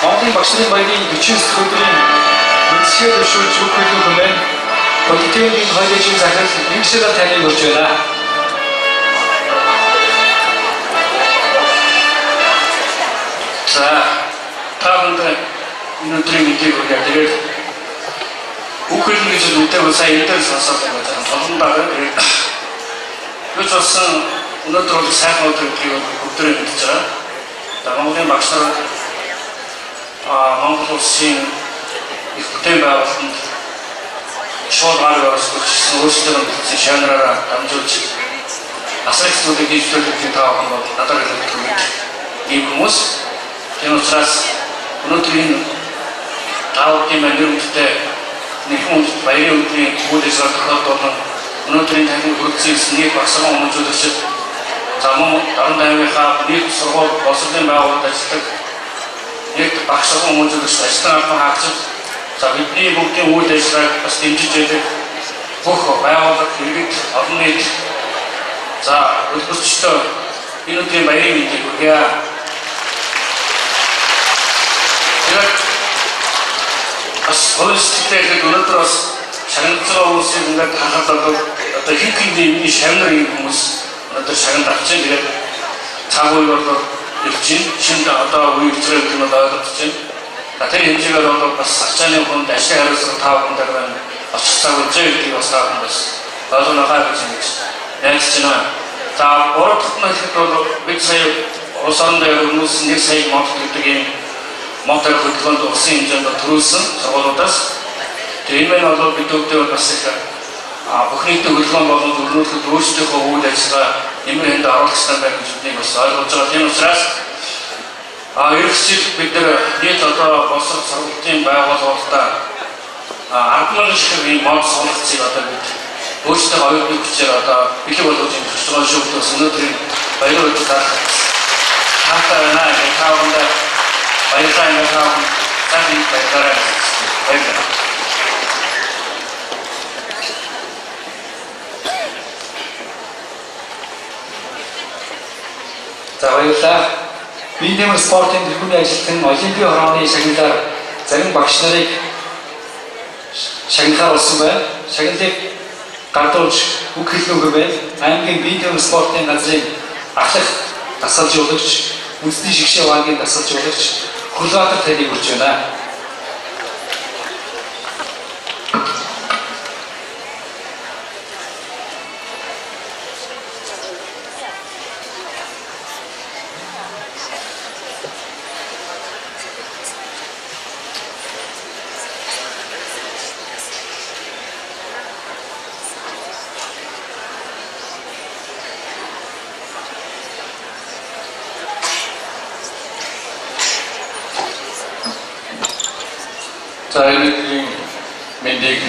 S1: Монголын багш нарын баярын 49 дахь өдрийн мэдчилгээ дэвшүүлж үг хэлэх хүмээн Политехникийн коллежийн захирал Инг-Шаргал таныг урьж байна.
S4: За, та бүхэнд энэ өдрийн мэндийг хүргье. Тэгээд үг хэлнэ гэж нүдээ сая энэ дээр сонсоод байгаа. Толон дараа тэгээд юу ч болсон өнөөдөр бол сайхан өдөр гэдгийг бүгдээрээ мэдж байгаа. За, Монголын багш нар Монгол улсын их бүтээн байгуулалтанд шууд гар оролцуулсан өөрсдөө бэлдсэн шавнараараа дамжуулж асар их зүйлийг хийж төлөвлөж та бүхэн бол надад хэлдэг ийм хүмүүс. Тийм учраас өнөөдөр энэ та бүхний маань нэр хүндтэй нэгэн хүнд баярын өдрийн үйл ажиллагаа тохиолдол нь өнөөдрийн танин хүргэсэн нэг багсган хүмүүжүүлэгчид, за мөн Даран даймынхаа нийт сургууль боловсролын байгууллагад ажилладаг нэг багсган хүмүүжүүлэгч ажлын албан хаагчид, за бидний бүгдийн үйл ажиллагааг бас дэмжиж байдаг бүх байгууллага, иргэд, олон нийт, за хөлбөрчдөө энэ өдрийн баярын мэндийг хүргье. Тэгээд бас хувийн сэтгэлээ ихэд өнөөдөр бас шагналж байгаа хүмүүсийг ингээд харахад бол одоо хэн хэндээ миний шавнар ийм хүмүүс өнөөдөр шагнал авч байна. Тэгээд цаг үе бол ирж байна. Шинэ одоо үе ирж байгаа гэдэг нь бол ойлгож байна. За, тэр хэмжээгээр бол бас ачааны хүнд ажлын хариуцлага та бүхэн дээр байна. Очих цаг үе гэдгийг бас та бүхэн бас ойлгоно гэж ингэж найдаж байна. За, гурав дахь нь хэлэхэд бол бид сая улс орон дээр хүмүүс 1 сая мод гэдэг ийм мод хөдөлгөөнд улсын хэмжээнд төрүүлсэн сургуулиудаас. Тэгээ энэ маань бол бид бүгдээ бас их бүх нийтийн хөдөлгөөн болон өрнүүлэхэд өөрсдийнхөө үйл ажиллагаа нэмэр хэнд оруулах ёстой байх гэж биднийг бас ойлгож байгаа. Тийм учраас ирэх жил бид нар нийт одоо боловсрол сургалтын байгууллагуудаа 10,000 ширхэг ийм бомб суулгацыг одоо бид өөрсдөө оюутны хүчээр одоо бэлэг болгож юм байгаа шүү дээ. Өнөөдрийн баярын өдөр дарах таатай байна. Та бүхэндээ баярлалаа. Ингээд та бүхэн цаг үе баярлалаа. Баярлалаа.
S1: За баярлалаа. Биеийн тамир спортын тэргүүний ажилтан Олимпийн хорооны шагналаар зарим багш нарыг шагналаар болсон байна. Шагналыг гардуулж үг хэлнэ үг байна. Аймгийн биеийн тамир спортын газрын ахлах дасгалжуулагч, үндэсний шигшээ вангийн дасгалжуулагч Хүлбаатар таныг урьж байна.
S5: За энэ мэндийг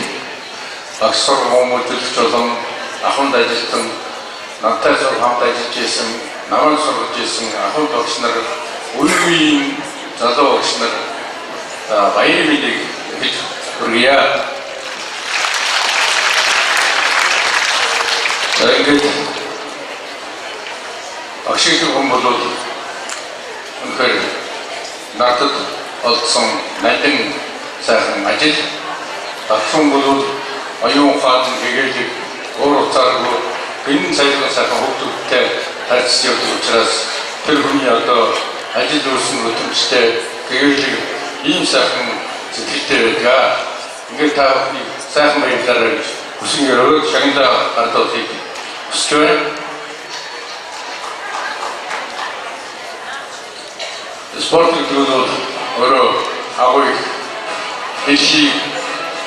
S5: багш сургууль хүмүүжүүлэгч болон ахуйд ажилтан надтай хамт ажиллаж исэн, намайг сургаж исэн ахуйд багш нар, үе үеийн залуу багш нар баярын мэндийг гэж хүргье. За ингээд багш гэдэг хүн бол үнэхээр надад олдсон нандин сайхан ажил. Багш хүн бол оюун ухаан гэгээлэг өөр уцааргүй гинэн саялган сайхан хүүхдүүдтэй харьцаж явдаг учраас тэр хүний одоо ажил үйлсэн хөтөмжтэй гэгээлэг ийм сайхан сэтгэлтэй байдаг. Ингээд та бүхнийг сайхан баярлалаа гэж хүсэн өрөөг шагналаа гардуулахыг хүсэж байна. Спорт гэдэг нь бол өөрөө агуу их дэлхийг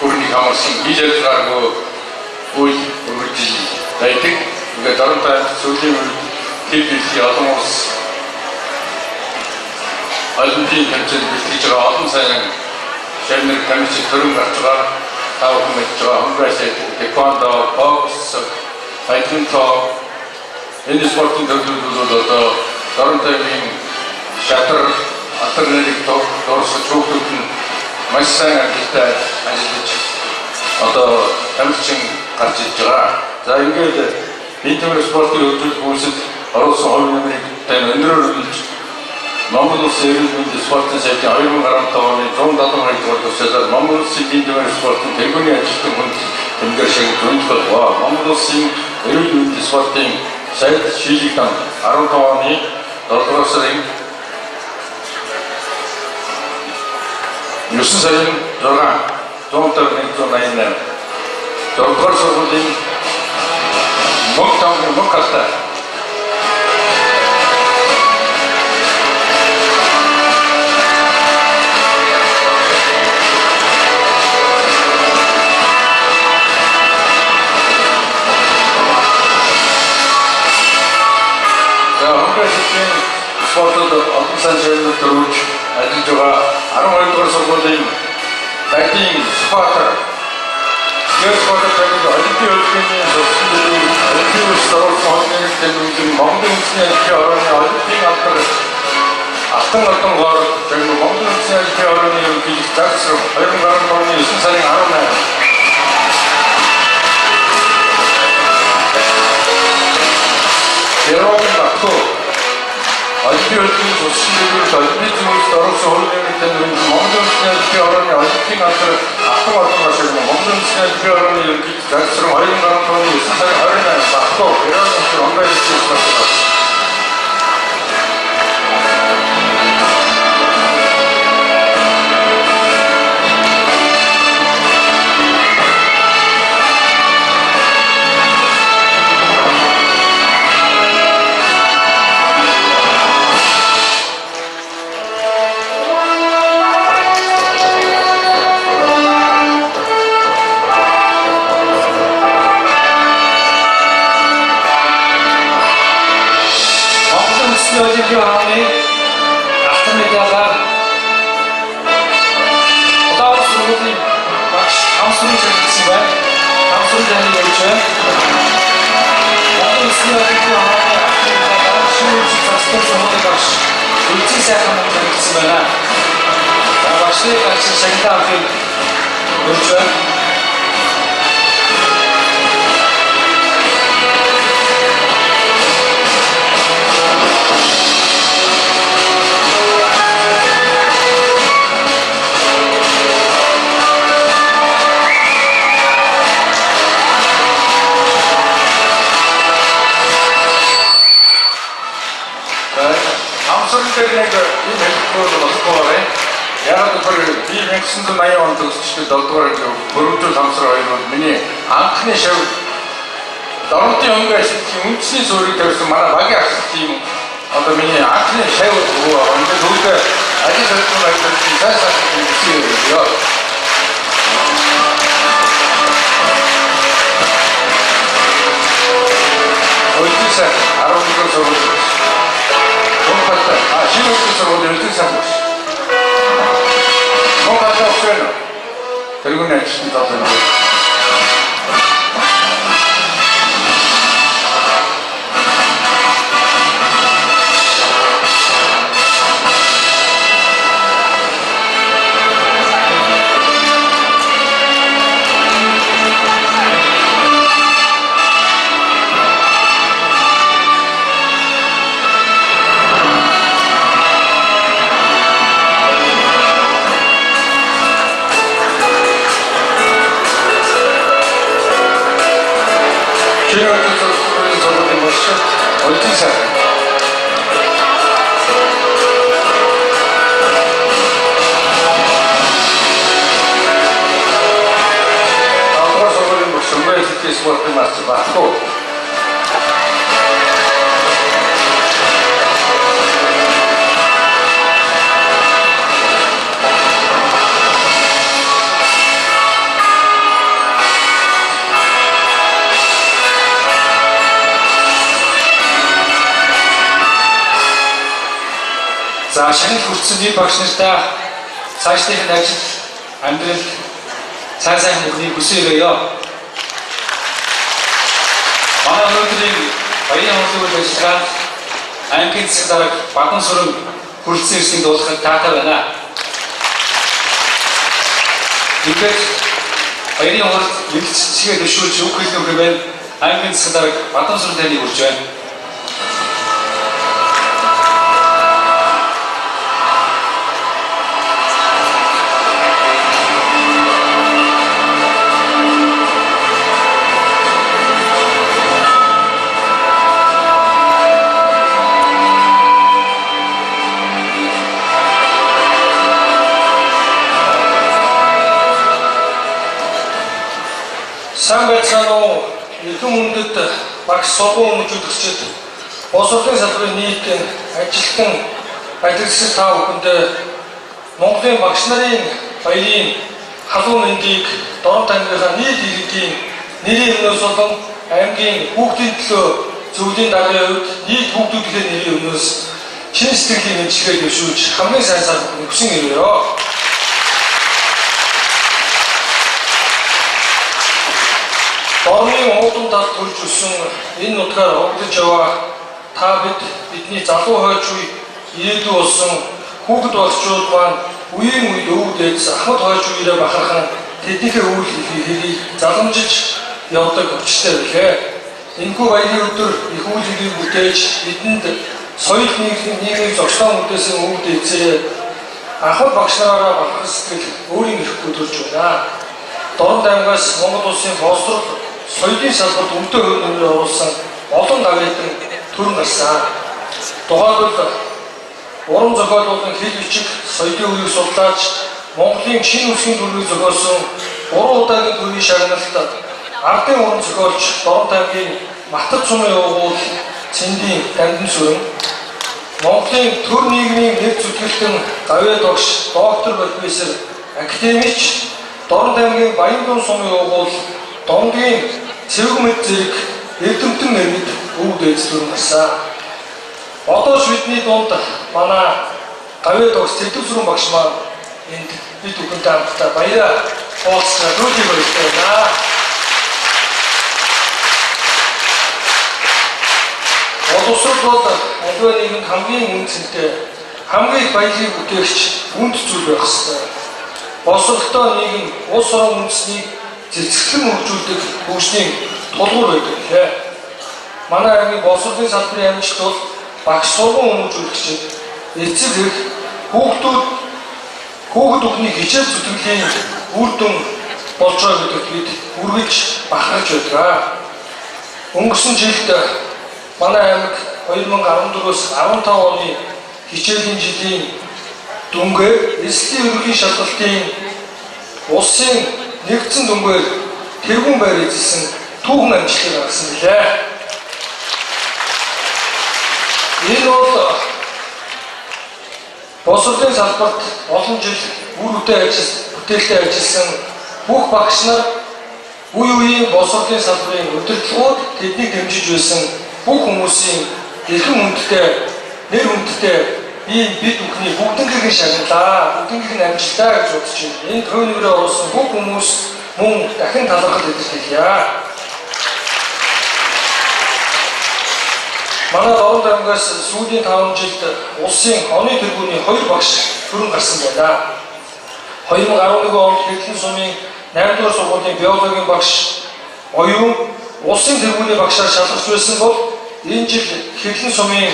S5: өрнийг хамарсан хил ялгааргүй үйл үргэлжил байдаг. Ингээд дорнод сүүлийн үед төв дэлхийн олон улс олимпийн тэмцээнд бэлтгэж байгаа олон сайн шавнар тамирчин төрөн гарч байгаа. Та бүхэн мэдж байгаа хөнгө тэквондо, бокс, бадминтон энэ спортын төрлүүд бол одоо дорнод аймгийн шатар атар нэрийг дурсаж хүүхдүүд нь маш сайн ажилтай ажиллаж одоо тамирчин гарч ирж байгаа. За ингээд биеийн тамир спортын хөгжил үйлсэд оруулсан хувь нэмрийг тань өндрөөр үнэлж Монгол Улсын эрүүл мэндийн спортын сайдын 2015 оны 172 дугаар тушаалаар Монгол Улсын биеийн тамир спортын тэргүүний ажилтан хүнд тэмдгээр шагнал хүндлэх болов. Монгол Улсын эрүүл мэндийн спортын сайд шийлэг дан 15 оны 7 дугаар сарын 9 сарын 6 15188 6 дугаар сургуулийн мог тавны мог хатаа. За хөнгө шилжлийн спортод олон сайн шагналыг төрүүлж ажиллаж байгаа 12 дугаар сургуулийн Дагтын Сүхбаатар. Тэр спортод танд Олимпийн хөлбөмбөгийн сурсан дөрөв Олимпийн улс оруулсан хоёр тэмдэглэн Монголын үндэсний олимпийн орооны Олимпийн алдар алтан одон гоор жагнав Монголын үндэсний олимпийн орооны ерөнхийлөгч Загсрав 2015 оны 9 сарын 18. Герман Баку Олимпийн хөлбөмбөгийн сурсан дөрөв Олимпийн зүйлд оруулсан хоёр тэмдэглэн Монголын үндэсний олимпийн орооны Олимпийн алдар алтан одон гоор шагнав Монголын үндэсний олимпийн орооны ерөнхийлөгч Загсрав 2015 оны 9 сарын 28 Баку Герман Онгой хэлсэн.
S1: байна. Монгол Улсын оюутны хааны дараа шүүмж засдаг сургуулийн багш Үлзий сайхан мөн танилцсан байна. За багшны гарч шагналаа авахыг урьж байна.
S5: Хамсар дээр нэг ийм хэлбэр болохгүй байгаа. Яг тэгэхээр би 1980 онд төгсчихэд 7 дугаар анги хөрвүүлж хамсар хоёр бол миний анхны шав Дорнотын хөнгө ажилтны үндэсний суурийг тавьсан манай багийн ах тийм одоо миний анхны шав өгөө байгаа. Ингээд үүдээ ажил хөдөлмөр ажилласан сайн сайхан гэсэн юм ёо. Өлтөсөн 11 сургууль. Мөнхөд шинэ өлтөсөн сургуулийн өлтөсөн сан багш. Мөнхөд багш байна. Тэргүүний ажилтны зам байна. Шинэ өлтөсөн сургуулийн багш өлтөсөн сан. Тавдугаар сургуулийн багш Өнгө ажилтны спортын мастер Батхуу.
S1: За шагнал хүртсэн нэг багш нартай цаашдын ажил, амьдрал сайн сайхан бүхнийг хүсэн өрөөё. Манай өнөөдрийн баярын хурлын үйл ажиллагаанд аймгийн засаг дарга Бадан сүрэн хүрэлцэн ирснийг дуулахад таатай байна. Ингээд баярын хуралд мэлцчгээ төшүүлж үг хэлнэ хэмээн аймгийн засаг дарга Бадан сүрэн таныг урьж байна.
S6: Сайн байцгаана уу? Эрхэм хүндэт багш сургууль хүмүүжүүлэгчид, боловсролын салбарын нийт ажилтан ажиллагч та бүхэндээ Монголын багш нарын баярын халуун мэндийг Дорнот аймгийнхаа нийт иргэдийн нэрийн өмнөөс болон аймгийн хүүхдийн төлөө зөвлөлийн даргын хувьд нийт хүүхдүүдийн нэрийн өмнөөс чин сэтгэлийн мэндчилгээ дэвшүүлж хамгийн сайн сайхан бүхнийг хүсэн өрөөе. Дорны уудам талд төрж өссөн энэ нутгаар угдаж яваа та бид бидний залуу хойч үе ирээдүй болсон хүүхэд багчууд маань үеийн үед өвөг дээдс ахмад хойч үеэрээ бахархан тэднийхээ үйл хэргийг заламжиж явдаг учиртай билээ. Энэхүү баярын өдөр их үйл хэргийг бүтээж бидэнд соёл нийгмийг зогсоон бүтээсэн өвөг дээдсээ ахмад багш нараараа бахархах сэтгэл өөрийн эрхгүй төрж байна. Дорнот аймгаас Монгол улсын боловсрол соёлын салбарт өмдөө хувь нэмрээ оруулсан олон гавьяатан төрөн гарсан. Тухайлбал уран зохиол болон хэл бичиг соёлын үеийг судлаач Монголын шинэ үсгийн дүрмийг зохиосон 3 удаагийн төвийн шагналт ардын уран зохиолч Дорнот аймгийн Матад сумын уугуул Цэндийн Дамдин сүрэн, Монголын төр нийгмийн нэр зүтгэлтэн гавьяат багш доктор профессор академич Дорнот аймгийн Баяндун сумын уугуул Дондгийн Цэвгмэд зэрэг эрдэмтэн нэрмэд өвөг дээдс төрөн гарсан. Одоо ч бидний дунд манай гавьяат багш Тэдвсрэн багш маань энд бид бүхэнтэй хамтдаа баяраа хуваалцсанаа дүүхий баяртай байна. Боловсрол бол аливаа нийгэмд хамгийн үнэ цэнтэй, хамгийн их баялагийг бүтээгч үнд зүйл байх ёстой. Боловсролтой нийгэм улс орон үндэснийг цэцэглэн хөгжүүлдэг хөгжлийн тулгуур байдаг гэлээ. Манай аймгийн боловсролын салбарын амжилт бол багш сурган хүмүүжүүлэгчид, эцэг эх, хүүхдүүд хүүхэд бүхний хичээл зүтгэлийн үр дүн болж байгаа гэдэгт бид үргэлж бахархаж байдаг. Өнгөрсөн жилд манай аймаг 2014-өөс 15 оны хичээлийн жилийн дүнгээр элслийн ерөнхий шалгалтын улсын нэгдсэн дүнгээр тэргүүн байр эзэлсэн түүхэн амжилтыг гаргасан билээ. Энэ бол боловсролын салбарт олон жил үр үдэ ажил бүтээлтэй ажилласан бүх багш нар үе үеийн боловсролын салбарын удирдлагууд тэднийг дэмжиж байсан бүх хүмүүсийн эрхэм хүндтэй нэр хүндтэй ийм бид бүхний бүгднгийн шагналаа, бүгднгийн амжилтаа гэж бодож байна. Энэ хувь нэмрээ оруулсан бүх хүмүүс мөн дахин талархал илэрхийлье. Манай Дорнод аймгаас сүүлийн 5 жилд улсын оны тэргүүний 2 багш төрөн гарсан байна. 2011 онд Хэрлэн сумын 8 дугаар сургуулийн биологийн багш Оюун улсын тэргүүний багшаар шалгарч байсан бол энэ жил Хэрлэн сумын